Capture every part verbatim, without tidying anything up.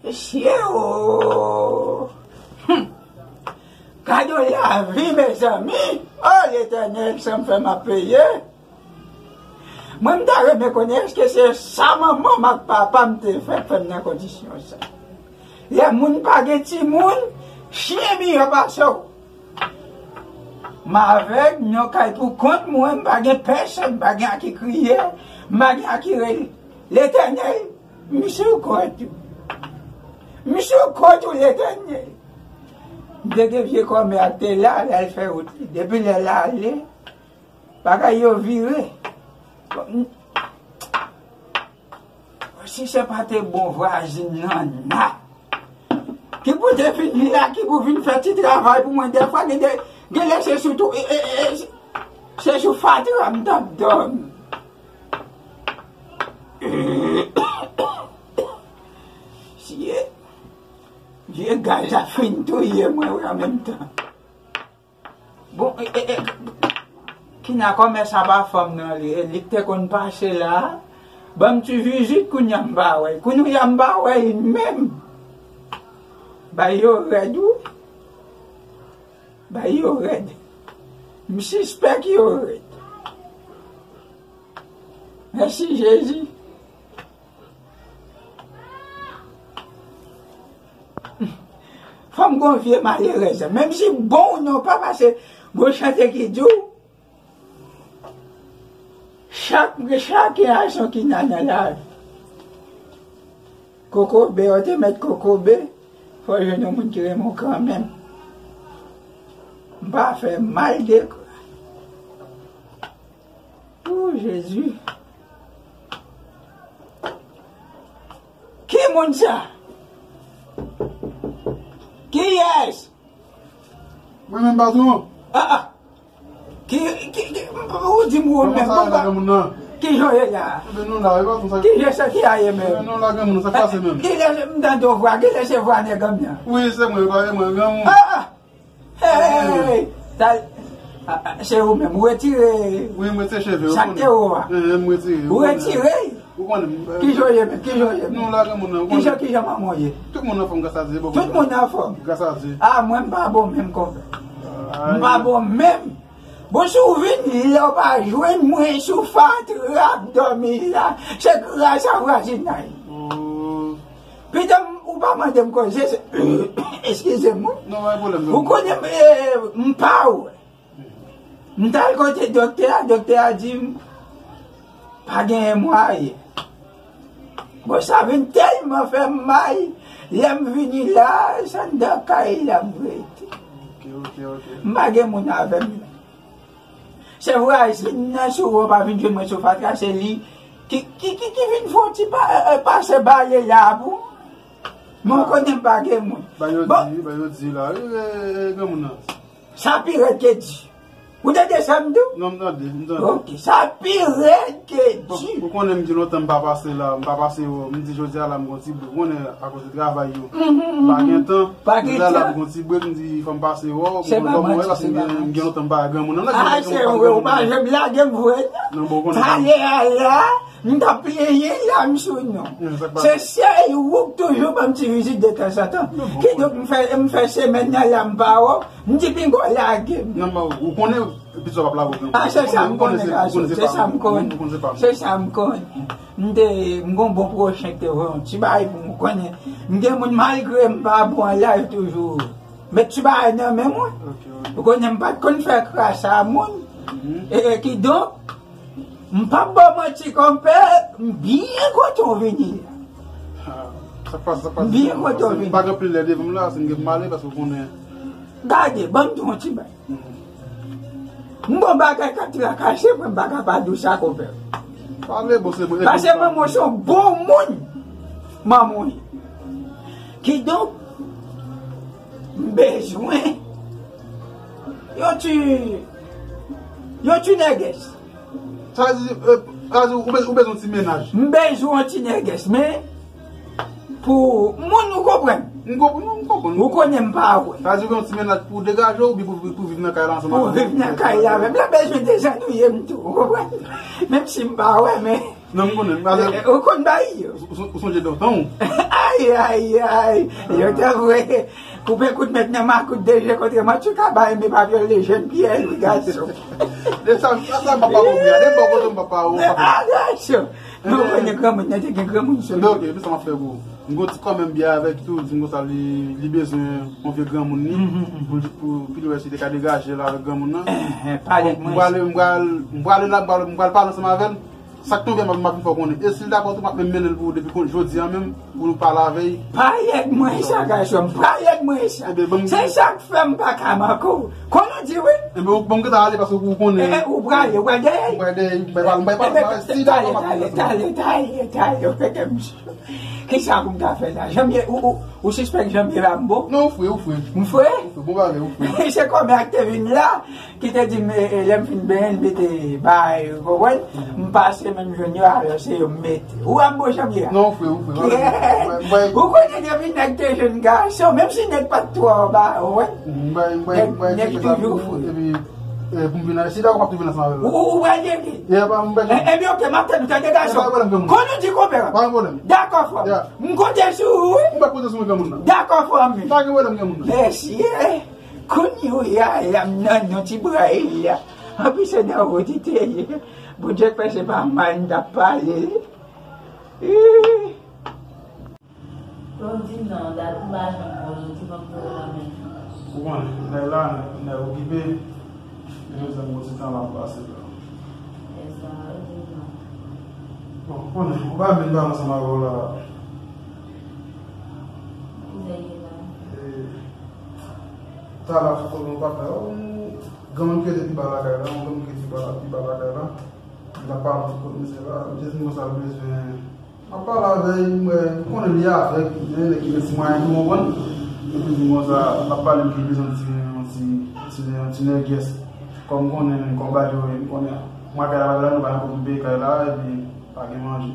Mesye o! Hum! Gade yon lavi, mezanmi! O Letènèl, sa m fè m ap peye. Mwen, m ta renmen konnen èske se sa manman m ak papa m te fè k fè m nan kondisyon sa. Lè moun pa gen timoun, chen miyò pase w. M avèg, m nan kay pou kont mwen, m pa gen pèsonn, m pa gen a ki kriye, m pa gen a ki rele. Letènèl, m sou kont ou. M sou kont ou, Letènèl. M te gen vye kòmè a k te la, lè l fè wout li. Depi lè l ale, bagay yo vire. Bon, m- Si se pa te bon vwazin nan, nan. Ki pou te vin la, ki pou vin fè ti travay pou mwen. Dèfwa, gen de, gen lè se sou tou, e, e, e, se sou fatra m t ap dòmi. Vye, vye gaz la fin touye mwen, wi, an menm tan. Bon, e, e, e, Kina kòmè sa pa fanm nan li, e, li k te konn pase la, ban m ti vizit kounye a m pa wè l. Kounye a m pa wè l menm. Bay yo rèd, wi. Bay yo rèd. M sispèk yo rèd. Mèsi, Jezi. Fanm gon vye malerèz. Menm si bon ou non pa, pase gon chante ki di w, chak, chak gason ki nan, nan lavi. Kokobe, yo te mèt kokobe, fò jwenn yon moun ki renmen w kanmenm. M pa fè mal de. O, Jezi. Ki moun sa? Kiyès? Mwen menm, patwon. Ah, ah. Ki, ki, ki, ou di m ou menm, kòman sa ye la, granmoun nan? Ki jan w ye la? Ebyen, nou la, e patwon sa. Ki jan sa ki a ye menm? Ebyen, nou la, granmoun, sa k pase menm? Ki lè m tande yon vwa, ki lè se vwa nèg an nan? Wi, se mwen, pa e mwen, granmoun. Ah, ah. Hey, hey, hey, hey. Sa, a, a, se ou menm. Ou retire. Wi, m retire cheve, ou konnen. Sa k te wo a. Eh, eh, m retire, ou konnen. Ou retire. Ou konnen, eh, ki jan w ye menm? Ki jan w ye menm? Nou la, granmoun nan, ou konnen. Ki jan, ki jan manman w ye? Tout moun anfòm, gras a Dye, bon. Tout moun anfòm. Gras a Dye. Ah, mwen, m pa bon menm, konpè. M pa bon menm. Bon, si w vin la, w pa jwenn mwen sou fatra k dòmi la, se gras a vwazinay. Oh. Pitit, ou pa mande m koze, se, eskize m, wi. Non, pa gen pwoblèm, non. Ou konnen, eh, m pa wè. M t al kote doktè a, doktè a di m, pa genyen mwayen. Bon, sa vin tèlman fè m mal, lè m vini la, se anndan kay la m rete. Ok, ok, ok. M pa gen moun avè m la. Se vwazin nan, si w pa vin jwenn mwen sou fatra, se li ki, ki, ki, ki vin fè yon ti pa, eh, eh, pase bale la pou mwen. Mwen konnen m pa gen moun. Ba yo di, ba yo di la, eh, eh, eh, granmoun nan. Sa pi rèd ke di. Ou tande sa m di w? Non, m tande, m tande. Ok, sa pi rèd ke di. Bon, ou konnen m gen lontan m pa pase la, m pa pase yo, m di jodi a la m gon ti bout, ou konnen akoz de travay yo. Mhm, mhm. M pa gen tan. Pa gen tan. Jodi a la m gon ti brek, m di fò m pase yo, pou m wè, paske m gen, m gen lontan m pa wè granmoun nan. Ah, se vre, ou pa janm lage m vre. Non, bon, ou konnen. Talè a la, M t ap plenyen la, m sou nou. Se sèl ou k toujou ban m ti vizit detanzantan. Kidonk, m fè, m fè semèn nan la, m pa wè w. M di, "Pinga w lage m." Non, men ou konnen, epi sa w ap lave w. Ah, se sa m konnen, gason. Se sa m konnen. Se sa m konnen. M te, m gon bon pwochen ki te voye yon ti bagay pou m konnen. M gen moun, malgre m pa bon an live toujou, met ti bagay nan men mwen. Ou konnen m pa t konn fè kras a moun. E, e kidonk, m p ap ba w manti, konpè, m byen kontan w vini la. M byen kontan w vini. Pa gen pil lè devan m la, si m gen pou m ale, paske w konnen. Gade, ban m di w yon ti bagay. M gon bagay k ap trakase mwen, m pa ka pa di w sa, konpè. Pale, bon, se bon. Pase manman w se yon bon moun. Manman w ye. Kidonk, m bezwen yon ti, yon ti nègès. Sa vle di, euh, sa vle di, ou bez-, ou bezwen yon ti mennaj. M bezwen yon ti nègès, men pou moun, ou konprann. M konprann, m konprann. Ou konnen m pa wè. Sa vle di, ou gen yon ti mennaj pou degaje w, oubyen pou, pou viv nan kay la ansanm avè w? Pou viv nan kay la avè m. L ap bezwen dezannwiye m tou, ou konprann? Menm si m pa wè, men Non, m konnen. Ou konn bagay yo. Ou, ou, ou sonje lontan ou? Ay, ay, ay. Yo te vre. Koupe kout met nan makout de je kontre mwen, tou ka bay men pa vyole jèn pyè, wi, gason. De sa, sa, sa, m pa pa ou, de bò kote m pa pa ou, pa pa. Ah, gason. Men ou konnen granmoun nan te gen granmoun sou li. Ok, epi sa m ap fè pou ou. M gon ti kòmanm byen avèk tou, di m konsa li, li bezwen yon vye granmoun li, pou, pou, pou li wè si li te ka degaje l avèk granmoun nan. Pale mwen. M pral, m pral, m pral la, m pral, m pral pale ansanm avè l. Sa k tonbe a, m ap, m ap vin fè w konnen. E si l dakò tou, m ap menm mennen l pou ou depi kon, jodi a menm, pou nou pale avè l. Pale mwen sa, gason m, pale mwen sa. Se sa k fè m pa ka manke w. Konn ou di wi. Enben, bon, m gentan ale paske ou konnen. E, e, ou prale, ou pral dèyè l. M pral dèyè l, m pral pale, m pral pale, m pral pale. Si l dakò, m ap vin fè w konnen. Talè, talè, talè, talè, ou fè kè m cho. Kisa pou m ta fè la? Janmye, ou, ou, ou sispèk Janmye la m bon? Non, ou fre, ou fre. M fre? Ou fre, bon bagay, ou fre. Se kòmè a k te vin la. Ki te di m, e, e, lè m fin benyen, l mete bagay, ou konprann? M pase menm jwenn yo, alò se yo m mete. Ou wè m bon Janmye a? Non, ou fre, ou fre. Ou konnen depi nèg te jwenn gason, menm si nèg pa t twò ba, ou konprann? Nèg, nèg toujou fre. Epi, e, pou m vin la, si dakò m ap tou vin ansanm avè l. Ou, ou, ou pral tcheke? Ebyen, ok, m ap tann ou, tande gason. Pa gen pwoblèm, granmoun. Konn ou di konpè. Pa gen pwoblèm. Dakò, frè m. M konte sou ou, wi. Ou pa konte sou mwen, granmoun nan. Dakò, frè m. Pa gen pwoblèm, granmoun nan. Mèsi, e. Kounye a la, m nan yon ti bray la. Anpi se nan wot li te ye. Bondye k fè se pa mal m t ap pale. Ih. Lè w di m nan, dat ou pa janm pran, ou di m ap pran nan men. Ou konnen, nèg la, nèg okipe, men yo di m yon ti tan l ap pase la. E sa, ou di m nan. Bon, ou konnen, ou pa vin pale ansanm avè w la. Kizè ye la? E, Talè, fò nou pa fè. Granmoun ki rete pi ba lakay la, yon granmoun ki rete pi ba, pi ba lakay la. Li t ap pale tout kote misye la. Misye di m konsa l bezwen. M ap pale avè l, m wè, m konnen li avèg, men nèg ki gen ti mwayen tou, ou konprann? Epi li di m konsa, l ap pale m ki bezwen ti, ti, ti, ti nègès. Kòm m konnen kòb bagay yo ye, m konnen mwen kay la, la, nou pa nan pou m peye kay la, epi pa gen manje.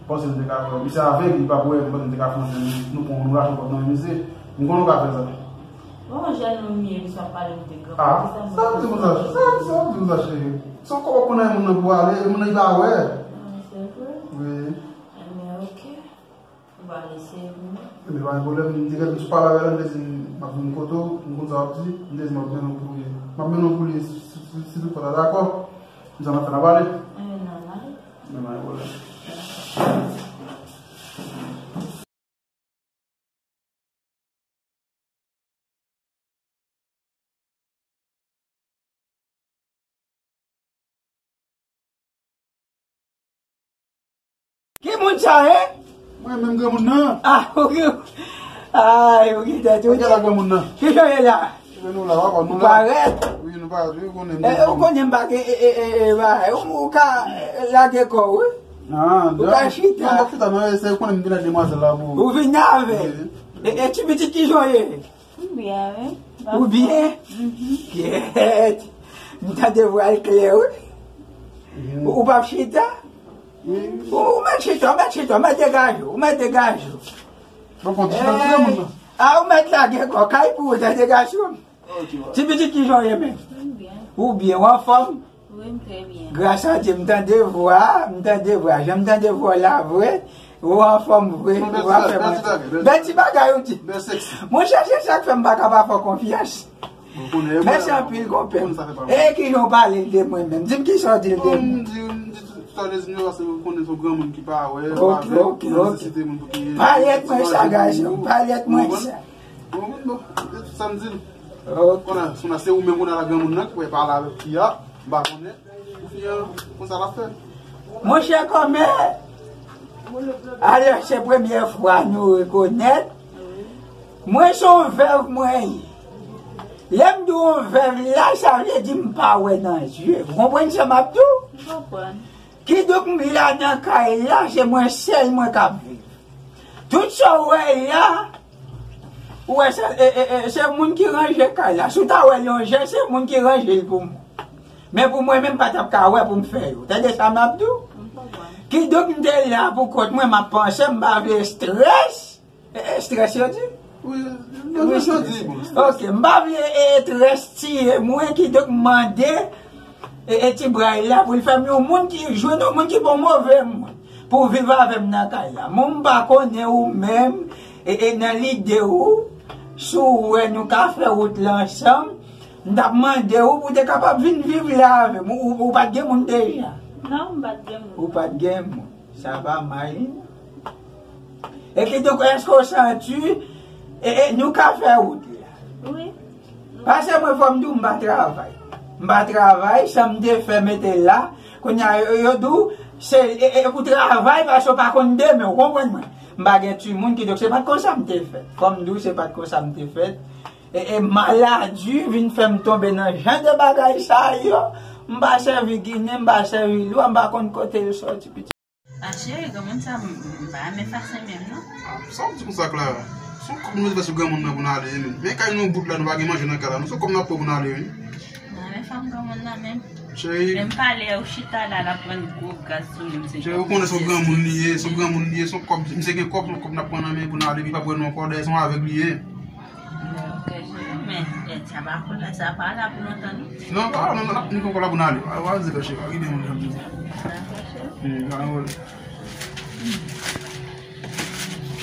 Panse m te ka fè, misye avèg, li p ap wè, m panse m te ka fè yon jèn, nou pran, nou rache yon kòb nan men misye. M konnen w ka fè sa. Bon, jèn moun m ye, misye ap pale m de granmoun. Ah, sa w di konsa, sa w di, sa w di konsa, cheri? Se yon kòb w ap pran nan men moun nan pou w ale, moun nan li pa wè. Ah, se vre? Wi. Enben, ok. Ou va lese vini. Enben, pa gen pwoblèm, m te gentan sou pale avè l, m te di m ap vin kote w, m konn sa w ap di, m te di m ap mennen w pou li. M ap mennen w pou li, si, si, si, si tout fwa sa dakò. M di sa n ap fè, n ap ale. Enben, nòmal. Enben, pa gen pwoblèm. Ki moun sa ye? Mwen menm granmoun nan. Ah, ok. Ay, ok, tèt ou. Kote la granmoun nan? Ki jan ye la? Ebyen nou la, w ap wè nou la. Ou parèt. Wi, nou parèt, wi, ou konnen m. E, ou konnen m pa gen, e, e, e, e, bagay. Ou, ou ka, e, lage kò w, wi. Ah, ou ka chita. Non, m p ap chita, non, e, se ou konnen m vin ak demwazèl la pou. Ou vin avè l. Wi. E, e, ti pitit, ki jan w ye? M byen, wi. Ou byen? Mhm. Kèt. M tande vwa l klè, wi. Mhm. Ou, ou p ap chita? Wi. Ou, ou mèt chita, ou mèt chita, ou mèt degaje w, ou mèt degaje w. Bon, bon, chita, chita, moun nan. Ah, ou mèt lage kò, kay pou ou, tande gason m. Ok, wè. Ti pitit, ki jan w ye menm? M byen. Ou byen, ou anfòm? Wi, m trè byen. Gras a Dye, m tande vwa, m tande vwa. Jan m tande vwa la vre, ou anfòm vre, ou pa fè manti. Bèl ti bagay, bèl ti bagay ou di. Bèl seksi. Monchè, se sa k fè m pa ka pa fè w konfyans. Mèsi anpil, konpè. E ki jan w pale l de mwen menm? Di m ki sa w di l de mwen. M di, m di tout sa w di m yo, paske ou konnen se yon granmoun ki pa wè, pa avè, ok, ok, ok. Nesesite moun pou ki. Pale ak mwen sa, gason, pale ak mwen sa. Bon, bon, bon, se tout sa m di l. Ok. Kounye a, kounye a, se ou menm kounye a la granmoun nan ki pou pale avèk fi a, m pa konnen. Pou fi a, konsa l ap fè. Monchè kòmè, alò se premyè fwa nou rekonèt. Mwen se yon vèv mwen ye. Lè m di w yon vèv la, sa vle di m pa wè nan zye. Ou konprann sa m ap di w? M konprann. Kidonk m la nan kay la, se mwen sèl mwen k ap viv. Tout sa w wè la, ou wè se, e, e, e, se moun ki ranje kay la. Si w ta wè l yon jan, se moun ki ranje l pou mwen. Men pou mwen menm, m pa t ap ka wè pou m fè yo. Tande sa m ap di w? M konprann. Kidonk m te la pou kont mwen, m ap panse, m pa vle estrès. E, e, estrès yo di? Wi, wi, estrès yo di, bon, estrès. Ok, m pa vle, e, estrès tiye mwen, kidonk m mande, e, e, ti bray la pou l fè m yon moun ki, jwenn yon moun ki bon move moun, pou viv avè m nan kay la. Mwen m pa konnen ou menm, e, e, nan lide ou, si w wè nou ka fè wout la ansanm, m t ap mande ou pou w te kapab vin viv la avè m. Ou, ou, ou pa t gen moun deja? Non, m pa t gen moun. Ou pa t gen moun. Sa pa mal. E kidonk, èske w santi, e, e, nou ka fè wout la? Wi. Paske mwen, fò m di w, m pa travay. M pa travay, sa m te fè mete la. Kounye a, yo, yo di w, se, e, e, ou travay paske w pa konn demen, ou konprann mwen? M pa gen timoun, kidonk se pa t konsa m te fèt. Fò m di w, se pa t konsa m te fèt. E, e, maladi vin fè m tonbe nan jan de bagay sa yo. M pa sèvi ginen, m pa sèvi lwa, m pa konn kote l sòti, pitit. A cheri, granmoun sa, m, m pa renmen fason menm, non. A, sa w di konsa, Clara? Se yon kòb nou mete sou granmoun nan pou n ale, men. Men kay nou bout la, nou pa gen manje nan kay la, non. Se yon kòb n ap pran pou n ale, wi. M pa renmen fanm granmoun nan menm. Cheri. Menm pale, ou chita la, l ap pran gwo gaz sou li, m se. Cheri, ou konnen se yon granmoun li ye, se yon granmoun li ye, se yon kòb, misye gen kòb, se yon kòb n ap pran nan men pou n ale, pi pa pran nou ankò, dèyè se yon avèg li ye. Ok, cheri, men, eh, sa pa pou la, sa pa la pou lontan, non. Non, pa, non, non, nou poko la pou n ale. Pa, pa vin fè cheri, pa kite moun jan di. Dakò, cheri. Hmm, pa anvole.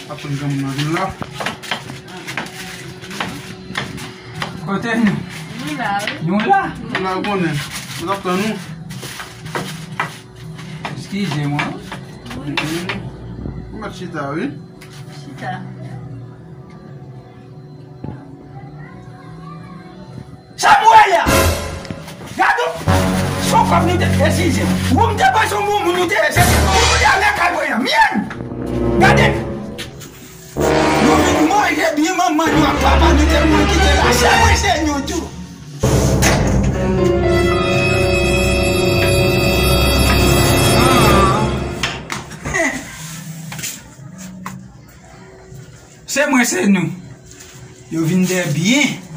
Ap tann granmoun nan vin la. Kote nou? Nou la, wi. Nou la? Nou la, ou konnen. Nou t ap tann ou. Eskize mwen. Wi. Ou mèt chita, wi. Chita. Sa m wè la? Gade w! Son kòb nou te, eskize. Ou m te panse yon bon moun nou te ye, se pou nou te ale kay mwen an. Myen! Gade! Nou vin manje byen manman nou ak papa nou te pran kite la. Se mwen se nou tou. Se mwen, se nou. Yo vin dèbyen.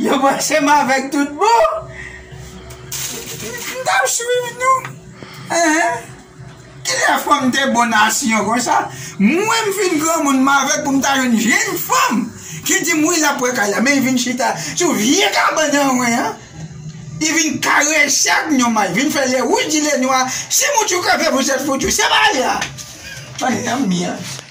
Yo panse m avèg tout bon. M t ap swiv nou. Enhen. Kilè fanm te bon nasyon konsa? Mwen m fin granmoun m avèg pou m ta jwenn jenn fanm ki di m wi l ap pran kay la, men l vin chita sou vye kabann an mwen an. Li vin karese ak nonm la, li vin fè le rouj di le nwa. Si mouch ou kanpe pou sèt fout ou, se pa li a. Ay, anmyans.